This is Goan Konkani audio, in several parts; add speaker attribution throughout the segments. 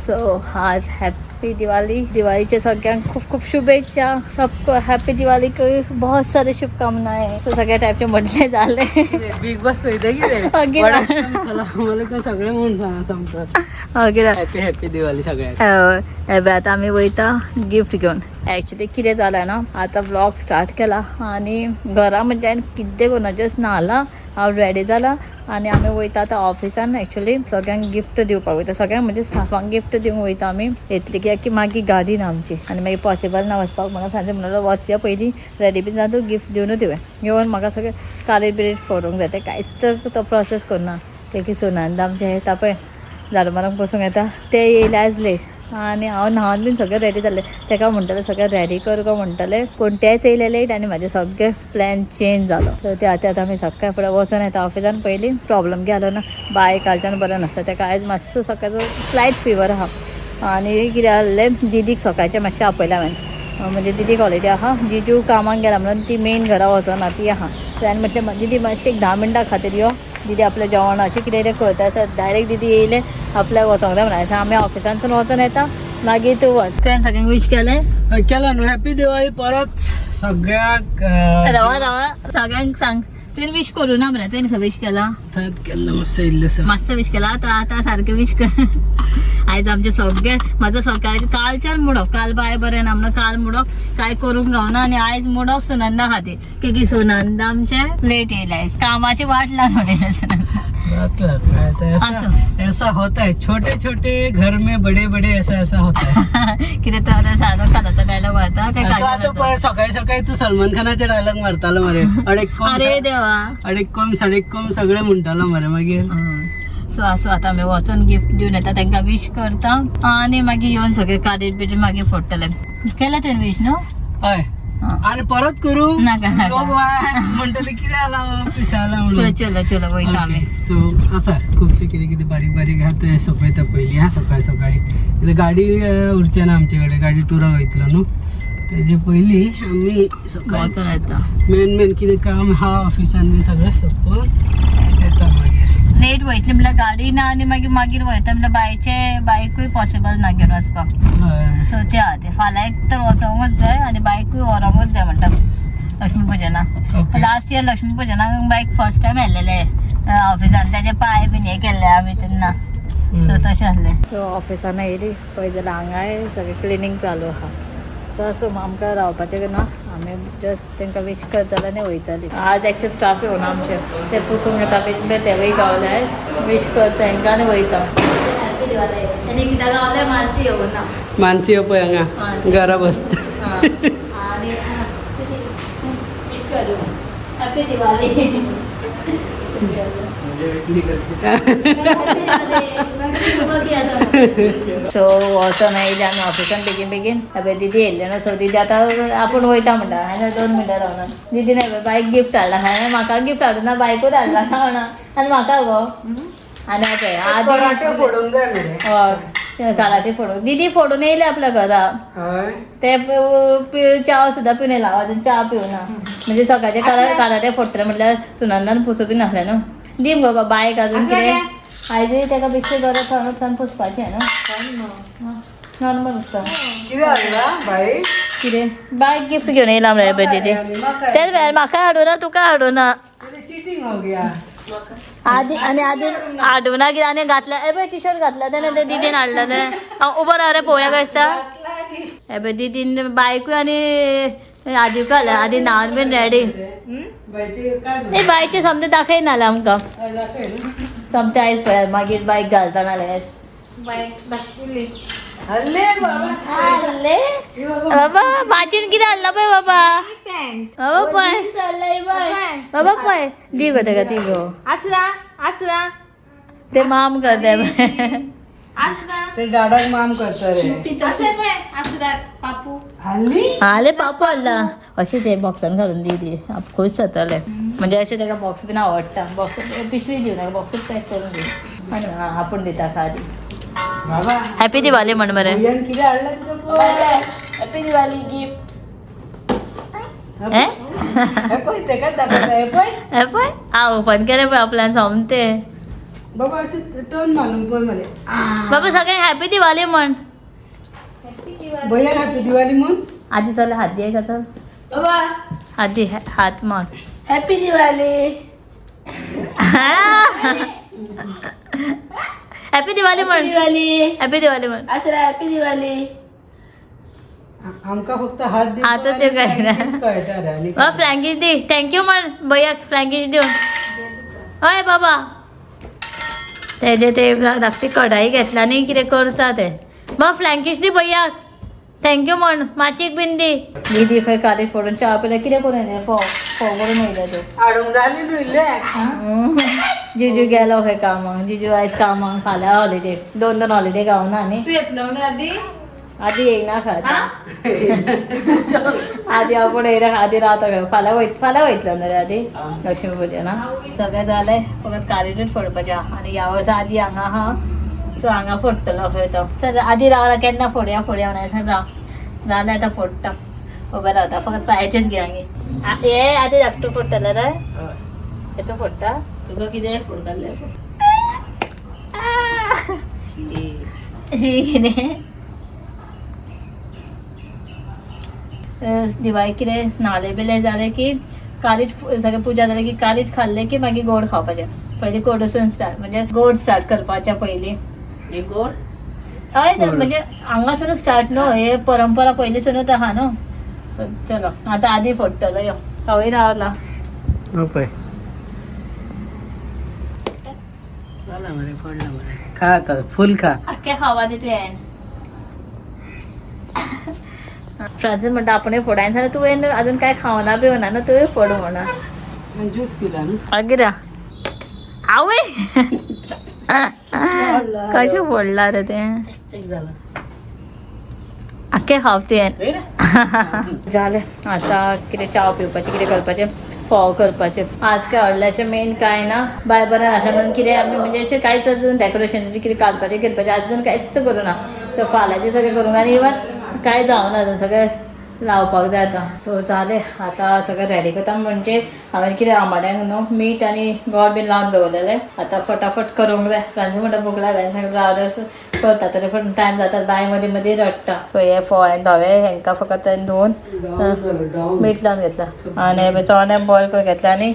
Speaker 1: सो आज हॅप्पी दिवाळी. दिवाळीच्या सगळ्यांक खूप खूप शुभेच्छा. सबको हॅप्पी दिवाळी के बहुत सारे शुभकामनाएं. सो सगळ्या टायपचे म्हटले झाले.
Speaker 2: बिग बॉस पळयता कितें?
Speaker 1: मागीर.
Speaker 2: सलाम सगळें म्हूण सांगतात.
Speaker 1: मागीर.
Speaker 2: हॅपी हॅपी दिवाळी सगळ्यांक.
Speaker 1: हे बघ, आता आमी वयता गिफ्ट घेवन. एक्चुली कितें जालें ना, आतां व्लॉग स्टार्ट केला आनी घरा म्हणजे हांवें कितें करूं, जस्ट न्हाला, हांव रेडी जाला आनी आमी वयता आतां ऑफिसान. एक्चुली सगळ्यांक गिफ्ट दिवपाक वयता. सगळ्यांक म्हणजे स्टाफांक गिफ्ट दिवंक वयता आमी. येतली कित्याक की मागीर गाडी ना आमची आनी मागीर पॉसिबल ना वचपाक. म्हणून सांजे म्हणलो वचया पयलीं, रेडी बी जावन गिफ्ट दिवनूच येवया. येवन म्हाका सगळें कालेत बिलेत फोडूंक जाय. तें कांयच तो प्रोसेस करना. ते की सुनंदा आमचें येता पळय, झाडू मारूंक बसूंक येता, ते येयले आयज लेट आनी हांव न्हावन बीन सगळें रेडी जालें. तेका म्हणटलें सगळें रेडी कर गो म्हणटलें, पूण तेच येयले लेट आनी म्हाजें सगळें प्लॅन चेंज जालो. सो ते आतां आतां आमी सकाळी फुडें वचोन येता ऑफिसान. पयलीं प्रॉब्लम जालो ना, बाय कालच्यान बरें नासलें. तेका आयज मातसो सकाळचो स्लायट फिवर आहा. आनी कितें जालें, दिदीक सकाळचें मातशें आपयलें हांवें. म्हणजे दिदीक हॉलिडे आहा, जिजू कामाक गेला म्हणून ती मेन घरा वचना, ती आहा. सो हांवें म्हटलें, दिदी, मातशें एक 10 मिनटां खातीर यो. दिदी आपलें जेवण अशें कितें कितें करता आसत. डायरेक्ट दिदी येयलें, आपल्याक वचोंक जाय म्हणून. आमी ऑफिसांतसून वचोन येता, मागीर तूं वच. तुवें सगळ्यांक विश केलें?
Speaker 2: हय, केला न्हू. हॅपी दिवाळी परत सगळ्याक.
Speaker 1: रावा रावा, सगळ्यांक सांग. तुवें विश करूं ना मरे? तुवें खंय विश केला?
Speaker 2: थंय केल्लो मातसो इल्लोसो.
Speaker 1: मातसो विश केला तर आतां सारकें विश कर. आयज आमचे सगळे, म्हाजो सकाळी कालच्यान मूड ऑफ. काल बाय बरें ना म्हणून काल मूड ऑफ, काय करूंक गावना. आनी आयज मूड ऑफ सुनंदा खातीर, की सुनंदा आमचें लेट येयलें आयज. कामाची वाट लावन उडयलें सुनंदा.
Speaker 2: मतलब तो ऐसा
Speaker 1: अच्छा।
Speaker 2: ऐसा होता है, छोटे छोटे घर में बड़े बड़े ऐसा ऐसा होता है.
Speaker 1: कितें तर आतां शाहरुख खानाचो डायलॉग मारता काय?
Speaker 2: तू आता
Speaker 1: काजोलाचो?
Speaker 2: पळय, सकाळी सकाळी तू सलमान खानाचे डायलॉग मारतालो मरे, अडेक कोम.
Speaker 1: अरे देवा.
Speaker 2: अडेक कोम साडेक कोम सगळे म्हणटालो मरे मागीर.
Speaker 1: सो आसूं, आतां आमी वचोन गिफ्ट दिवन येता, तांकां विश करता आनी मागीर येवन सगळे काडीत बिडीत मागीर फोडटले. केलें तुवें विश न्हू?
Speaker 2: हय. आणि परत करू?
Speaker 1: नाका, नाका.
Speaker 2: लोक म्हणटले कितें जाला, पिसाला
Speaker 1: सो
Speaker 2: म्हणून.
Speaker 1: चलो चलो, वयता आमी.
Speaker 2: सो आसा खुबशे कितें कितें बारीक बारीक आहा ते सोंपयता पयलीं. हा, सकाळी सकाळी कित्याक गाडी उरचे ना आमचे कडेन. गाडी टुराक वयतलो न्हू, तेजे पयलीं आमी सकाळी
Speaker 1: वचोन येता.
Speaker 2: मेन मेन कितें काम आहा ऑफिसान बीन सगळें सोंपोवन येता मागीर.
Speaker 1: लेट वयतली म्हटल्यार गाडी ना आनी मागीर मागीर वयता म्हटल्यार बायचे बायकूय पॉसिबल ना घेवन वचपाक. सो ते आहा ते फाल्यां एक तर वचोंकूच जाय आनी बायकूय व्हरोंकूच जाय म्हणटा लक्ष्मी पुजनाक. लास्ट इयर लक्ष्मी पुजनाक बायक फर्स्ट टायम व्हेल्लेले ऑफिसान. तेजे पांय बीन हे केल्ले आमी तेन्ना. सो तशें आसलें. सो ऑफिसान येयली पळय जाल्यार हांगाय सगळें क्लिनींग चालू आहा. सो आसूं, आमकां रावपाचें ना. आमी जस्ट तांकां विश करतले आनी वयतली. आज एक्चुअली स्टाफ येवना आमचे, ते पुसूंक येता बीन, तेवूय गावले. विश करता तांकां आनी वयता. हॅपी दिवाळी. आनी कित्याक गावले, मानसी येवना.
Speaker 2: मानसी पळय हांगा घरा बसता.
Speaker 1: आणि विश करू, हॅपी दिवाळी. सो वचोन आयले आमी ऑफिसान बेगीन बेगीन. अबे दिदी येयल्ले न्हू, सो दिदी आतां आपूण वयता म्हणटा. हांवें 2 मिनटां रावना. दिदीन बायक गिफ्ट हाडला. हांवें म्हाका गिफ्ट हाडूं ना, बायकूच हाडला ना म्हणा. आनी म्हाका गो आनी पळय
Speaker 2: कराटे
Speaker 1: आदी
Speaker 2: फोडूंक जाय मरे.
Speaker 1: हय, काराटे फोडून दिदी फोडून येयले आपल्या घरा. ते च्या सुद्दां पिवन येयला. अजून च्या पिवना. म्हणजे सकाळचे काराटे फोडटले म्हटल्यार सुनंदान पुसूं बी नासलें न्हू. दी मुगो बायक अजून कितें. आयजूय ताका बेश्टें गरज थंय उठून पुसपाचें न्हू, नॉर्मल उरता.
Speaker 2: कितें हाडला बाई?
Speaker 1: कितें बायक गिफ्ट घेवन येयला म्हळ्यार पळय दिदी. तेच वेळार म्हाका हाडूं ना, तुका हाडूं ना.
Speaker 2: चिटींग हो गया.
Speaker 1: आदी आनी आदी हाडूं ना कितें आनी घातल्या. ए पळय, टी शर्ट घातला तेणें, तें दिदीन हाडलेलें. हांव उबो राव रे पळोवया काय दिसता. हे पळय, दिदीन बायकूय आनी आदीकूय हाडल्या. आदी न्हावन बीन रेडी.
Speaker 2: बायचे काड.
Speaker 1: ए बायचे सोमतें दाखय नाजाल्यार आमकां.
Speaker 2: दाखय न्हू.
Speaker 1: सोमतें आयज पळयात मागीर बायक घालता नाल्यार.
Speaker 3: बायक धाकटुली.
Speaker 2: हल्ले बाबा.
Speaker 1: हाडले बाबा. बाचीन कितें हाडला पळय बाबा.
Speaker 3: पॅन्ट.
Speaker 1: बाबा पळय, बाबा पळय, दी गो तेका, दी गो.
Speaker 3: आसरा आसरा.
Speaker 1: ते माम करते पळय.
Speaker 3: आसरा.
Speaker 2: ते डाडाक माम करता रे.
Speaker 3: असे पळय, आसरा पापू.
Speaker 2: हल्ली.
Speaker 1: हाले पापू हाडला. अशें ते बॉक्सान घालून दी दी, खूश जातले. म्हणजे अशें ताका बॉक्स बीन आवडटा. बॉक्स पिशवी दिवं नाका, बॉक्सूच पॅक करून दी. आनी आपूण दिता खादी.
Speaker 2: बाबा.
Speaker 1: हॅपी दिवाळी म्हण मरे.
Speaker 2: भैयान कितें हाडला तुका पळय.
Speaker 3: Happy Diwali gift.
Speaker 1: हे.
Speaker 2: हे पळय, तेकाच दाखयता, हे पळय.
Speaker 1: हे पळय, हा ओपन केलें पळय आपल्यान सोमतें.
Speaker 2: बाबा अशें टर्न मारून पळय मरे.
Speaker 1: बाबा सगळ्यांक हॅपी दिवाळी म्हण.
Speaker 2: भैया हॅपी दिवाळी म्हण.
Speaker 1: आधी चल हात दे का चल.
Speaker 3: बाबा
Speaker 1: आधी हात मार.
Speaker 3: हॅपी दिवाळी.
Speaker 1: हॅपी दिवाळी म्हण.
Speaker 3: दिवाळी.
Speaker 1: हॅपी दिवाळी म्हण.
Speaker 3: असरा हॅपी दिवाळी.
Speaker 2: आमकां फक्त हात दिवपाक
Speaker 1: आता ते काय ना.
Speaker 2: आनी कळटा रे आनी
Speaker 1: बाबा फ्लँकीश दी. Thank you म्हण भैया. फ्लँकीश दिवन. हय बाबा तेजे ते धाकटी कढाई घेतला न्ही कितें करता ते. बाबा फ्लँकीश दी भैयाक. Thank you म्हण. माचीक बीन दी. दीदी खंय काली फोडून च्या पिल्या. कितें करून येयलें? फोव फोव करून येयले तूं.
Speaker 2: हाडूंक जाली न्हू इल्ले.
Speaker 1: जिजू गेलो खंय कामाक. जिजू आयज कामाक. फाल्यां हॉलिडे. दोन दोन हॉलिडे गावना न्ही.
Speaker 3: तू येतलो म्हणून आधी.
Speaker 1: आधी येयना खंय आधी. आपूण येयना आधी रावता खंय. फाल्यां वयत फाल्यां वयतलो न्हू रे आधी लक्ष्मी पुजना. सगळें जालें फकत कारीटूच फोडपाचें आहा. आनी ह्या वर्सा आदी हांगा आहा सो हांगा फोडटलो खंय तो. चल आदी रावला केन्ना फोडया फोडया म्हणून राव. जालें आतां फोडटा. उबें रावता फकत पांयाचेच घे हांगी. हे आदी धाकटू फोडटलो रे. हेतू फोडटा.
Speaker 3: तुका कितें फोड काडलें.
Speaker 1: शी कितें दिवाळी कितें न्हाले बिले जाले की कालीच सगळें पुजा जाली की कालीच खाल्ले की मागीर गोड खावपाचें. पयलीं गोडसून स्टार्ट म्हणजे गोड स्टार्ट करपाचें पयलीं.
Speaker 3: हे गोड.
Speaker 1: हय तर म्हणजे हांगासून स्टार्ट न्हू हे परंपरा पयलींसूनच आहा न्हू. सो चलो आतां आदी फोडटलो यो. तोवूय रावला.
Speaker 2: हो पळय जाला मरे पडला मरे. खा आता फुल खा.
Speaker 1: आख्खे खावा दी तुवें. फ्रांसीस म्हणटा आपूणय फोड. हांवें सांगलें तुवें अजून काय खावना बिवना न्हू तुवें फोड म्हणून.
Speaker 2: ज्यूस पिला न्हू.
Speaker 1: मागीर आवय कशें फोडलां रे तें.
Speaker 2: जाला.
Speaker 1: आख्खें खावप तुवें. जालें आतां कितें च्या पिवपाचें कितें करपाचें फोव करपाचें. आज काय व्हडलें मेन कांय ना. बाय बरें आसा म्हणून कितें आमी म्हणजे अशें कांयच अजून डेकोरेशनाचें कितें काडपाचें करपाचें अजून कांयच करूं ना. सो फाल्यांचें सगळें करूंक आनी इवन कांय जावना अजून सगळें लावपाक जाय आतां. सो जालें आतां सगळें रेडी करता. म्हणजे हांवें कितें आंबाड्यांक न्हू मीठ आनी गोड बीन लावन दवरलेलें. आतां फटाफट करूंक जाय. फ्रांसीस म्हणटा भूक लागल्या. सांगलें राव करता तरी पण टायम जाता. बाय मदीं मदीं रडटा. सो हे फोव हांवें धवे हेंकां फकत धुवन मीठ लावन घेतलां आनी चणे बॉयल करून घेतले आनी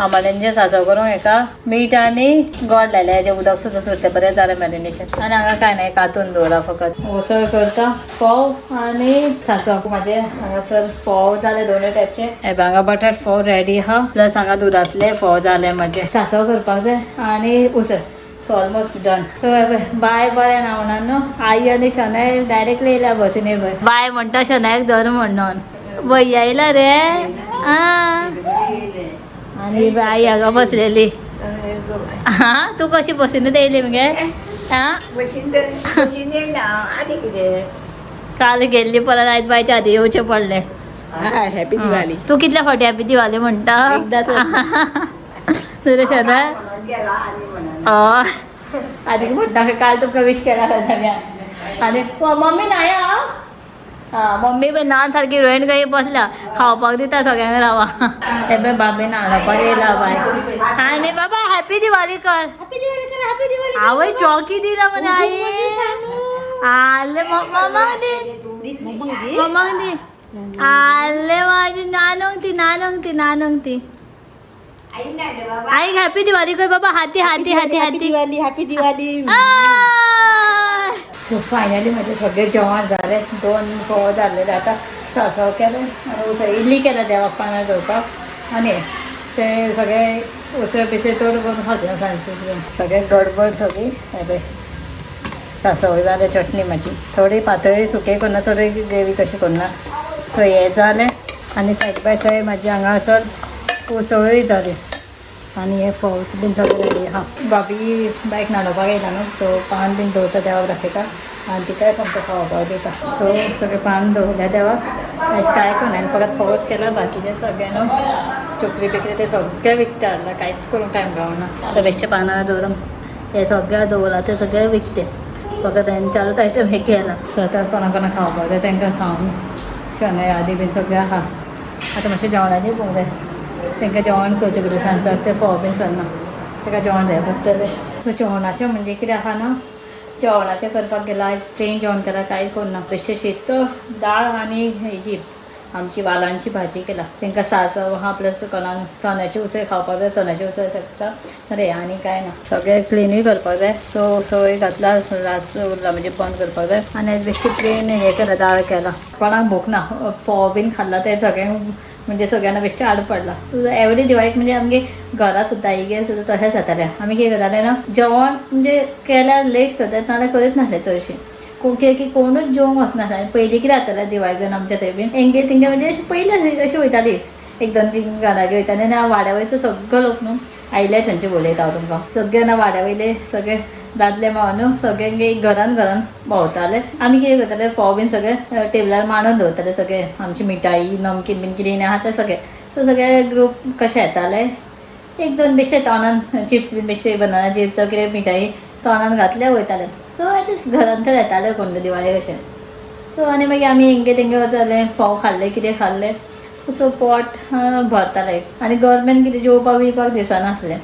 Speaker 1: आंबाड्यांचें सांसव करून हेका मीठ आनी गोड लायलें. हेजें उदक सुद्दां सुटलें बरें जालें मॅरिनेशन. आनी हांगा कांय ना कातून दवरला फकत. उसळ करता फोव आनी सांसव. म्हाजे हांगासर फोव जाले दोनूय टायपचे. हे हांगा बटाट फोव रेडी आहा प्लस हांगा दुदांतले फोव जाले म्हाजे. सांसव करपाक जाय आनी उसळ. So almost done. So bye बरें ना म्हणून न्हू आई आनी शनाय डायरेक्टली येयल्या बसीन. पळय बाय म्हणटा शनायक धर म्हणून. भैया येयला रे. आं आनी आई हांगा बसलेली. हा तूं कशी बसीनूच येयली मगे? आं काल गेल्ली परत आयज बायच्या आदी येवचें पडलें.
Speaker 3: हॅपी दिवाळी.
Speaker 1: तूं कितल्या फावटी हॅपी दिवाळी म्हणटा?
Speaker 3: एकदाच.
Speaker 1: तुजें शनाय हय आदी म्हणटा काल तुमकां विश केला सगळ्यांक. आनी मम्मी नाय आं. मम्मी पळय नान सारकी रोयण कशी बसल्या खावपाक दिता सगळ्यांक रावा. हे पळय बाबी न्हाणोवपाक येयला बाय. आनी बाबा हॅपी दिवाळी कर. आवय चॉकी दिला मरे आई. आले मम्माक दी. मम्माक दी. आले माझी नानूंक ती नानूंक ती नानूंक ती. आई हॅपी दिवाळी कर बाबा. हाती हाती हाती हाती.
Speaker 3: Diwali happy Diwali.
Speaker 1: So finally म्हजें सगळें जेवण जालें. दोन फोव जाल्लेले. आतां सांसव केलें आनी उसळ इडली केल्या देवाक पानार दवरपाक. आनी ते सगळे उसळ बिसळ चड करून खावचे फ्रांसीस बीन सगळें गडबड सगळी. हे पळय सांसव जालें. चटणी म्हाजी थोडी पातळी सुके करना थोडी ग्रेवी कशी करना. सो हें जालें आनी सायड बाय सायड म्हाजी हांगासर उसळूय जाली आनी हे फोवच बीन सगळें रेडी आहा. भाभी बायक न्हाणोवपाक येयला न्हू सो पान बीन दवरता देवाक दाखयता आनी तिकाय सामको खावपाक दिता. सो सगळें पान दवरल्या देवाक. आयज कांय करना हांवें फकत फोवच केला. बाकीचें सगळें न्हू चोकरी बिकरी ते सगळें विकते हाडला. कांयच करूंक टायम गावना. बेश्टे पानां दवरून हे सगळें दवरला ते सगळें विकते. फकत हांवें चारूच आयटम हे केला. सो आतां कोणा कोणा खावपाक जाय तांकां खावन शनाय आदी बीन सगळें आहा. आतां मातशें जेवणाचें पळोवंक जाय. तांकां जेवण करचें पडलें. फ्रांसाक ते फोव बीन चलना. ताका जेवण जाय पडटलें. सो जेवणाचें म्हणजे कितें आहा ना, जेवणाचें करपाक गेला आयज प्लेन जेवण केलां, कांय करूं ना. बेश्टें शीत दाळ आनी हेजी आमची वालांची भाजी केला. तांकां सांसव आहा प्लस कोणाक चण्याची उसळ खावपाक जाय, चण्याची उसळ शकता रे, आनी कांय ना. सगळें क्लिनूय करपाक जाय. सो सोय घातला लास्ट उरला म्हणजे बंद करपाक जाय. आनी बेश्टी प्लेन हें केलां, दाळ केला. कोणाक भूक ना, फोव बीन खाल्ला ते सगळ्यांक म्हणजे सगळ्यांना बेश्टें आड पडला. सो एवरी दिवाळीक म्हणजे आमगे घरा सुद्दां आईगेर सुद्दां तशें जातालें. आमी कितें करताले ना, जेवण म्हणजे केल्यार लेट करतात नाल्यार करीत नासले चडशीं. की कोणूच जेवंक वचनासलें. आनी पयलीं कितें जातालें दिवाळीक जेन्ना आमच्या थंय बीन एंगे तेंगे म्हणजे अशें पयलीं अशें वयताली, एक दोन तीन घरागेर वयताले. आनी वाड्या वयचो सगळो लोक न्हू आयले थंयचे उलयता हांव तुमकां, सगळे ना वाड्या वयले सगळे दादले माव न्हू सगळे घरान घरान भोंवताले. आमी कितें करताले, फोव बीन सगळे टेबलार मांडून दवरताले, सगळे आमची मिठाई नमकीन बीन कितें आहा तें सगळें. सो सगळे ग्रूप कशे येताले, एक दोन बेश्टे तोंडान चिप्स बीन बेश्टे बनाना चिप्स कितें मिठाई तोंडान घातले वयताले. सो एटलिस्ट घरान तर येताले कोण दिवाळे कशें. सो आनी मागीर आमी हेंगे तेंगे वताले, फोव खाल्ले कितें खाल्ले, सो पोट भरताले. आनी गव्हर्मेंट कितें जेवपाक बिवपाक दिसनासलें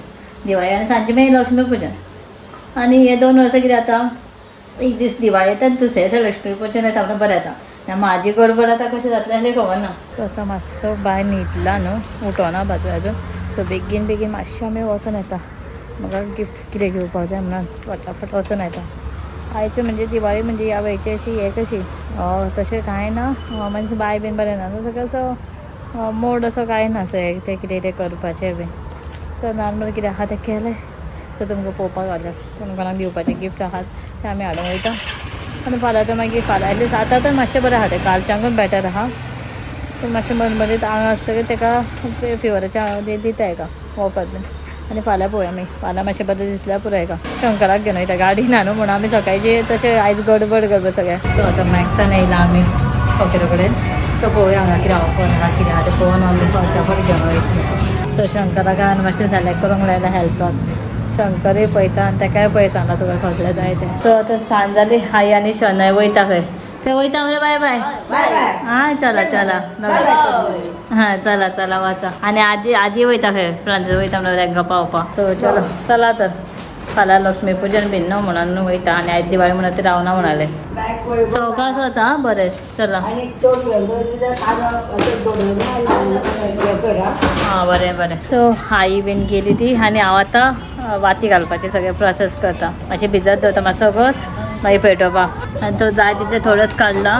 Speaker 1: दिवाळी. आनी सांजे मागीर लक्ष्मी पुजन. आनी हे 2 वर्सां कितें जाता, एक दीस दिवाळी येता आनी दुसऱ्या दिसा लक्ष्मी पुजन येता म्हणून बरें जाता. म्हाजी गडबड आतां कशें जातलें अशें खबर ना. सो आतां मातसो बाय न्हिदला न्हू, उठोना बाजू अजून. सो बेगीन बेगीन मातशें आमी वचोन येता, म्हाका गिफ्ट कितें घेवपाक जाय म्हणून फटाफट वचोन येता. आयचे म्हणजे दिवाळी म्हणजे ह्या वेळची अशी हें कशी तशें कांय ना, म्हणजे बाय बीन बरें ना, सगळें असो मोड असो कांय ना, असो तें कितें तें करपाचें बीन. सो नॉर्मल कितें आहा तें केलें. सो तुमकां पळोवपाक गावलें कोण कोणाक दिवपाचें गिफ्ट आहात तें आमी हाडूंक वयता. आनी फाल्यां तर मागीर फाल्यां एटलीस्ट आतां तर मातशें बरें आहा तें, कालच्याकून बेटर आहा. पूण मातशें मदमदीत आंग आसतकीर तेका फिवराचें दिता हेका वखद बीन. आनी फाल्यां पळोवया आमी, फाल्यां मातशें बरें दिसल्यार पुरो हेका. शंकराक घेवन वयता, गाडी ना न्हू म्हणून आमी सकाळची तशें आयज गडबड गडबड सगळें. सो आतां मॅक्सान येयला आमी फकीरा कडेन. सो पळोवया हांगा कितें ऑफर आहा कितें आहा तें पळोवन आमी फटाफट घेवन वयतले. सो शंकराक हांवें मातशें सिलेक्ट करूंक लायलां हेल्पाक. शंकरूय पळयता आनी तेकाय पळय सांगला तुका कसलें जाय तें. सो आतां सांज जाली, आई आनी शनय वयता खंय, ते वयता मरे. बाय बाय. हां चला चला, हां चला चला वचा. आनी आजी आजी वयता खंय, फ्रांसीस वयता म्हणून तांकां पावपाक. सो चलो चला तर, फाल्यां लक्ष्मी पुजन बीन न्हू म्हणून वयता. आनी आयज दिवाळी म्हणून ते रावना म्हणाले, चौकास वता. हां बरें चला. हां बरें बरें. सो आई बीन गेली ती आनी हांव आतां वाती घालपाचें सगळें प्रोसेस करता. मातशें भिजत दवरता मातसो वगत, मागीर पेटोवपाक. आनी तो जाय तितले थोडोच काडला,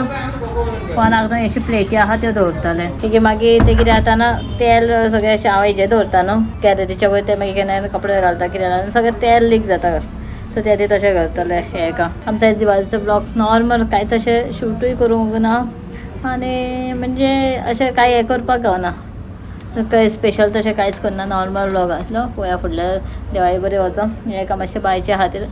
Speaker 1: कोणाक न्हू अशी प्लेटी आहा त्यो दवरताले. की मागीर तें कितें जाता ना, तेल सगळें अशें हांव हेजेर दवरता न्हू कॅररीच्या वयर, तें मागीर केन्ना कपडे घालता कितें जाता सगळें तेल लीक जाता. सो ते खातीर तशें करतलें. हें का आमच्या दिवाळीचो ब्लॉग नॉर्मल, कांय तशें शूटूय करूंक ना आनी म्हणजे अशें कांय हें करपाक गावना, कांय स्पेशल तशें कांयच करना, नॉर्मल ब्लॉग आसलो. पळोवया फुडल्या दिवाळी बरी वचो. हें का मातशें बायच्या खातीर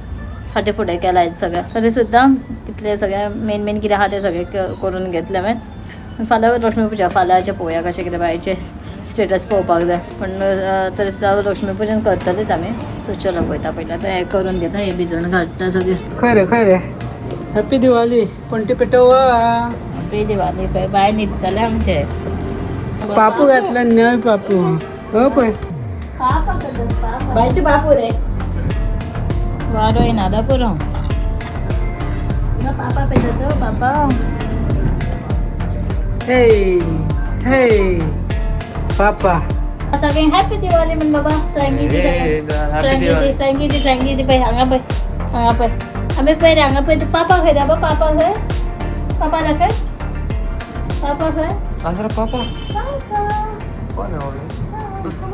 Speaker 1: फाटीं फुडें केलां आयज सगळें, तरी सुद्दां कितलें सगळें मेन मेन कितें आहा तें सगळें करून घेतलें हांवें. फाल्यां लक्ष्मी पुजा, फाल्यांचें पळोवया कशें कितें बायचें स्टेटस पळोवपाक जाय, पूण तरी सुद्दां लक्ष्मी पुजन करतलेच आमी. सो चलो पळयता पयलीं आतां हें करून घेता, हें भिजोवन घालता सगळें.
Speaker 2: खंय रे खंय रे, हॅपी दिवाळी. पणटी पेटोवा.
Speaker 1: हॅपी दिवाळी. पळय बाय न्हिदतलें आमचें.
Speaker 2: पापू घातला न्हय पापू, हो पळय
Speaker 3: बायचे बापू रे,
Speaker 1: वारो येना जाल्यार पुरो. पापा पेटो पापा.
Speaker 2: हे हे पापा.
Speaker 1: सगळ्यांक हॅपी दिवाळी म्हण बाबा. सांगिती सांगिती सांगिती सांगिती पळय हांगा पळय, हांगा पळय आमी पळय रे, हांगा पळय पापा खंय रे, पापा खंय, पापा दाखय, पापा खंय,
Speaker 4: पापा.
Speaker 1: पापा.